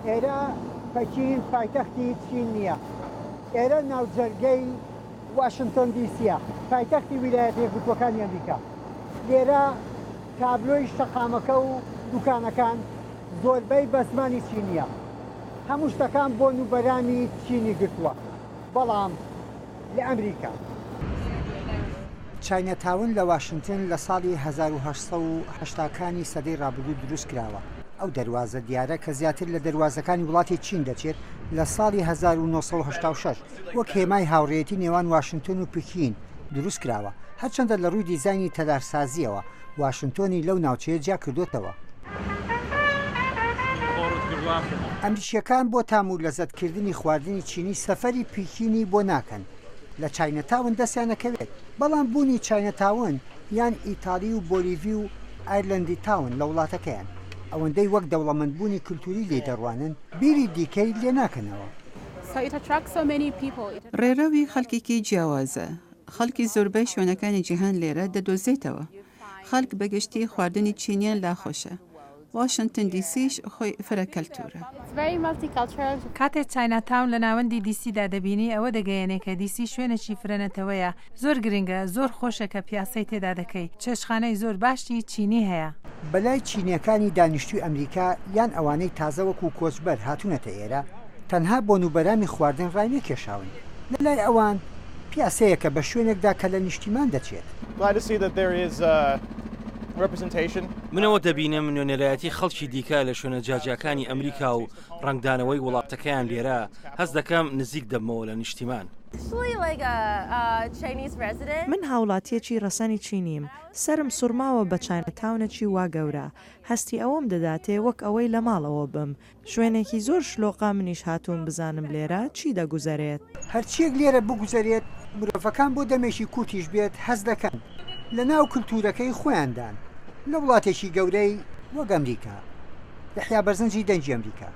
ئێرە پەکین پایتەختی چین نییە. ئێرە ناوجەرگەی واشنتۆن دیسییە، پایتەختی ویلایەتە یەکگرتووەکانی ئەمریکا. لێرە تابلۆی شەقامەکە و دوکانەکان زۆربەی بە زمانی چینییە. هەموو شتەکان بۆن و بەرامی چینی گرتووە. بەڵام لە ئەمریکا. چاینا تاون لە واشنتن لە ساڵی 1880 کانی سەدەی ڕابردوو دروست کراوە. ئەو دەروازە دیارە کە زیاتر لە دەروازەکانی وڵاتی چین دەچێت لە ساڵی 1986 وەک هێمای هاوڕێیەتی نێوان واشنتن و پکین دروست کراوە، هەرچەندە لە ڕووی دیزاینی تەلارسازییەوە واشنتۆنی لەو ناوچەیە جیا کردۆتەوە. ئەمریکییەکان بۆ تام و لەزەتکردنی خواردنی چینی سەفەری پیکینی بۆ ناکەن، لە چاینەتاون دەستیان ئەکەوێت، بەڵام بوونی چاینەتاون یان ئیتاڵی و بۆلیڤی و ئایرلەندی تاون لە وڵاتەکەیان، ئەوەندەی وەک دەوڵەمەندبوونی کلتوری لێی دەڕوانن، بیری دیکەی لێ ناکەنەوە. ڕێڕەوی خەڵکێکی جیاوازە، خەڵکی زۆربەی شوێنەکانی جیهان لێرە دەدۆزێتەوە. خەڵک بە گشتی خواردنی چینیان لا خۆشە. واشنتن دی سیش خۆی فرە کەلتوورە. کاتێ چاینا تاون لە ناوەندی دیسیدا دەبینی ئەوە دەگەیەنێ کە دیسی شوێنێکی فرە نەتەوەیە، زۆر گرنگە، زۆر خۆشە کە پیاسەی تێدا دەکەی، چێشتخانەی زۆر باشی چینی هەیە. بەلای چینیەکانی دانیشتوی ئەمریکا یان ئەوانەی تازە وەکو کۆچبەر هاتونەتە ئێرە تەنها بۆنوبەرامی خواردن ڕاینەکێشاون، لەلای ئەوان پیاسەیەکە بە شوێنێکدا کە لە نیشتیمان دەچێت. من ئەوە دەبینم نوێنەرایەتی خەڵکی دیکە لە شوێنە جیاجیاکانی ئەمریکا و ڕەنگدانەوەی وڵاتەکەیان لێرە، هەست دەکەم نزیک دەبمەوە لە نیشتیمان. من هاوڵاتییەکی ڕەسەنی چینیم، سەرم سوڕماوە بە چاینەتاونێکی وا گەورە، هەستی ئەوەم دەداتێ وەک ئەوەی لە ماڵەوە بم، شوێنێکی زۆر شلۆقە منیش هاتووم بزانم لێرە چی دەگوزەرێت. هەرچیەک لێرە بگوزەرێت مرۆڤەکان بۆ دەمێکی کورتیش بێت هەست دەکەن لە ناو کلتورەکەی خۆیاندان لە وڵاتێکی گەورەی وەک ئەمریکا. یەحیا بەرزنجی دەنگی ئەمریکا.